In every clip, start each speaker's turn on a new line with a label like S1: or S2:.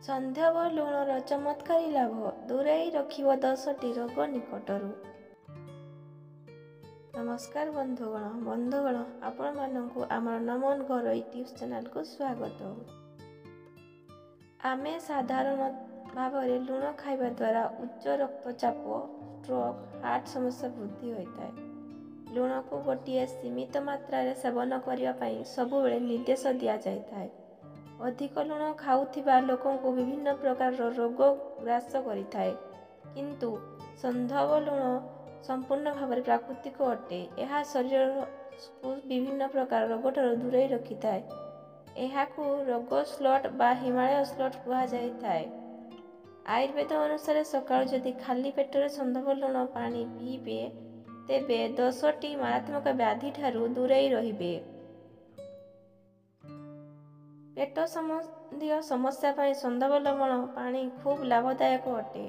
S1: ସୈନ୍ଧବ ଲୁଣର ଚମତ୍କାରୀ ଲାଭ, ଦୂରେଇ ରଖିବ 10ଟି ରୋଗ ନିକଟରୁ। ନମସ୍କାର ବନ୍ଧୁଗଣ, ଆପଣମାନଙ୍କୁ ଆମର ନମନ ଘରୋଇ ଟିପ୍ସ ଚ୍ୟାନେଲକୁ ସ୍ୱାଗତ। ଆମେ ସାଧାରଣ ଭାବରେ ଲୁଣ ଖାଇବା ଦ୍ୱାରା ଉଚ୍ଚ ରକ୍ତଚାପ, ଷ୍ଟ୍ରୋକ୍, ହାର୍ଟ ସମସ୍ୟା ବୃଦ୍ଧି ହୋଇଥାଏ। ଲୁଣକୁ ଗୋଟିଏ ସୀମିତ ମାତ୍ରାରେ ସେବନ କରିବା ପାଇଁ ସବୁବେଳେ ନିର୍ଦ୍ଦେଶ ଦିଆଯାଇଥାଏ। ଅଧିକ ଲୁଣ ଖାଉଥିବା ଲୋକଙ୍କୁ ବିଭିନ୍ନ ପ୍ରକାରର ରୋଗ ଗ୍ରାସ କରିଥାଏ। କିନ୍ତୁ ସୈନ୍ଧବ ଲୁଣ ସମ୍ପୂର୍ଣ୍ଣ ଭାବରେ ପ୍ରାକୃତିକ ଅଟେ। ଏହା ଶରୀରକୁ ବିଭିନ୍ନ ପ୍ରକାର ରୋଗଠାରୁ ଦୂରେଇ ରଖିଥାଏ। ଏହାକୁ ରୋଗ ସଲ୍ଟ ବା ହିମାଳୟ ସଲ୍ଟ କୁହାଯାଇଥାଏ। ଆୟୁର୍ବେଦ ଅନୁସାରେ ସକାଳୁ ଯଦି ଖାଲି ପେଟରେ ସୈନ୍ଧବ ଲୁଣ ପାଣି ପିଇବେ, ତେବେ 10ଟି ମାରାତ୍ମକ ବ୍ୟାଧିଠାରୁ ଦୂରେଇ ରହିବେ। ପେଟ ସମ୍ବନ୍ଧୀୟ ସମସ୍ୟା ପାଇଁ ସୈନ୍ଧବ ଲବଣ ପାଣି ଖୁବ୍ ଲାଭଦାୟକ ଅଟେ।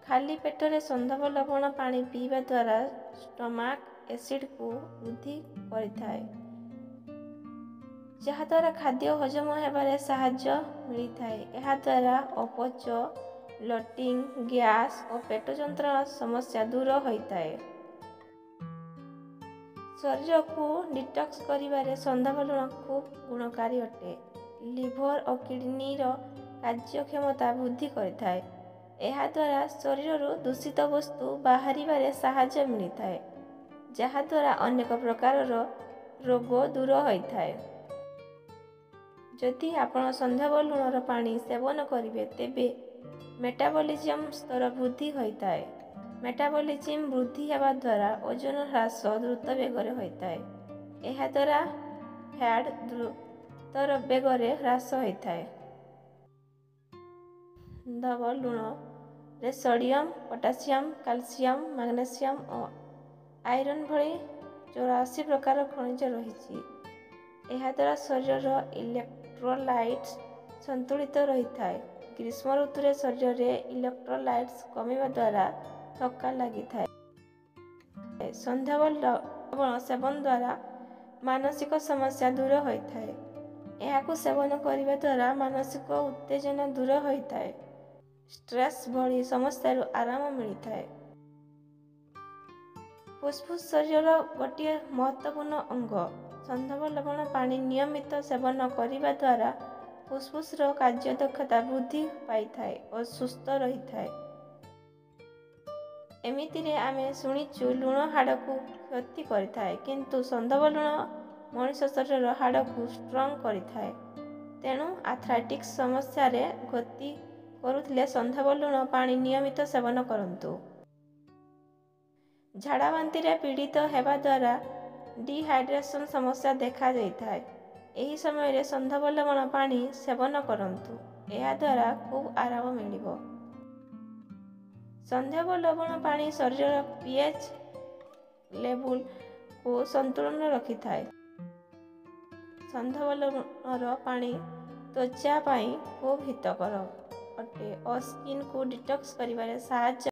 S1: ଖାଲି ପେଟରେ ସୈନ୍ଧବ ଲବଣ ପାଣି ପିଇବା ଦ୍ୱାରା ଷ୍ଟମାକ୍ ଏସିଡ୍କୁ ବୃଦ୍ଧି କରିଥାଏ, ଯାହାଦ୍ୱାରା ଖାଦ୍ୟ ହଜମ ହେବାରେ ସାହାଯ୍ୟ ମିଳିଥାଏ। ଏହାଦ୍ୱାରା ଅପଚ, ବ୍ଲୋଟିଂ, ଗ୍ୟାସ୍ ଓ ପେଟ ଯନ୍ତ୍ରଣା ସମସ୍ୟା ଦୂର ହୋଇଥାଏ। ଶରୀରକୁ ଡିଟକ୍ସ କରିବାରେ ସୈନ୍ଧବ ଲୁଣ ଖୁବ୍ ଗୁଣକାରୀ ଅଟେ। ଲିଭର ଓ କିଡନୀର କାର୍ଯ୍ୟକ୍ଷମତା ବୃଦ୍ଧି କରିଥାଏ। ଏହାଦ୍ୱାରା ଶରୀରରୁ ଦୂଷିତ ବସ୍ତୁ ବାହାରିବାରେ ସାହାଯ୍ୟ ମିଳିଥାଏ, ଯାହାଦ୍ୱାରା ଅନେକ ପ୍ରକାରର ରୋଗ ଦୂର ହୋଇଥାଏ। ଯଦି ଆପଣ ସୈନ୍ଧବ ଲୁଣର ପାଣି ସେବନ କରିବେ, ତେବେ ମେଟାବଲିଜିମ୍ ସ୍ତର ବୃଦ୍ଧି ହୋଇଥାଏ। ମେଟାବଲିଜିମ୍ ବୃଦ୍ଧି ହେବା ଦ୍ୱାରା ଓଜନ ହ୍ରାସ ଦ୍ରୁତ ବେଗରେ ହୋଇଥାଏ। ଏହାଦ୍ୱାରା ଫ୍ୟାଟ୍ ଦ୍ରୁତର ବେଗରେ ହ୍ରାସ ହୋଇଥାଏ। ସୈନ୍ଧବ ଲୁଣରେ ସୋଡ଼ିୟମ୍, ପଟାସିୟମ୍, କାଲସିୟମ୍, ମାଗ୍ନେସିୟମ୍ ଓ ଆଇରନ୍ ଭଳି 84 ପ୍ରକାର ଖଣିଜ ରହିଛି। ଏହାଦ୍ୱାରା ଶରୀରର ଇଲେକ୍ଟ୍ରୋଲାଇଟ୍ସ ସନ୍ତୁଳିତ ରହିଥାଏ। ଗ୍ରୀଷ୍ମ ଋତୁରେ ଶରୀରରେ ଇଲେକ୍ଟ୍ରୋଲାଇଟ୍ସ କମିବା ଦ୍ୱାରା ଥକ୍କା ଲାଗିଥାଏ। ସୈନ୍ଧବ ଲବଣ ସେବନ ଦ୍ୱାରା ମାନସିକ ସମସ୍ୟା ଦୂର ହୋଇଥାଏ। ଏହାକୁ ସେବନ କରିବା ଦ୍ୱାରା ମାନସିକ ଉତ୍ତେଜନା ଦୂର ହୋଇଥାଏ। ଷ୍ଟ୍ରେସ୍ ଭଳି ସମସ୍ୟାରୁ ଆରାମ ମିଳିଥାଏ। ଫୁସଫୁସ ଶରୀରର ଗୋଟିଏ ମହତ୍ତ୍ୱପୂର୍ଣ୍ଣ ଅଙ୍ଗ। ସୈନ୍ଧବ ଲବଣ ପାଣି ନିୟମିତ ସେବନ କରିବା ଦ୍ୱାରା ଫୁସଫୁସର କାର୍ଯ୍ୟଦକ୍ଷତା ବୃଦ୍ଧି ପାଇଥାଏ ଓ ସୁସ୍ଥ ରହିଥାଏ। ଏମିତିରେ ଆମେ ଶୁଣିଛୁ ଲୁଣ ହାଡ଼କୁ କ୍ଷତି କରିଥାଏ, କିନ୍ତୁ ସୈନ୍ଧବ ଲୁଣ ମଣିଷ ଶରୀରର ହାଡ଼କୁ ଷ୍ଟ୍ରଙ୍ଗ କରିଥାଏ। ତେଣୁ ଆର୍ଥ୍ରାଇଟିସ୍ ସମସ୍ୟାରେ ଗତି କରୁଥିଲେ ସୈନ୍ଧବ ଲୁଣ ପାଣି ନିୟମିତ ସେବନ କରନ୍ତୁ। ଝାଡ଼ାବାନ୍ତିରେ ପୀଡ଼ିତ ହେବା ଦ୍ୱାରା ଡିହାଇଡ୍ରେସନ୍ ସମସ୍ୟା ଦେଖାଯାଇଥାଏ। ଏହି ସମୟରେ ସୈନ୍ଧବ ଲବଣ ପାଣି ସେବନ କରନ୍ତୁ। ଏହାଦ୍ୱାରା ଖୁବ୍ ଆରାମ ମିଳିବ। ସୈନ୍ଧବ ଲବଣ ପାଣି ଶରୀରର ପିଏଚ୍ ଲେବୁଲକୁ ସନ୍ତୁଳନ ରଖିଥାଏ। ସୈନ୍ଧବ ଲବଣର ପାଣି ତ୍ୱଚା ପାଇଁ ଖୁବ୍ ହିତକର ଅଟେ ଓ ସ୍କିନ୍କୁ ଡିଟକ୍ସ କରିବାରେ ସାହାଯ୍ୟ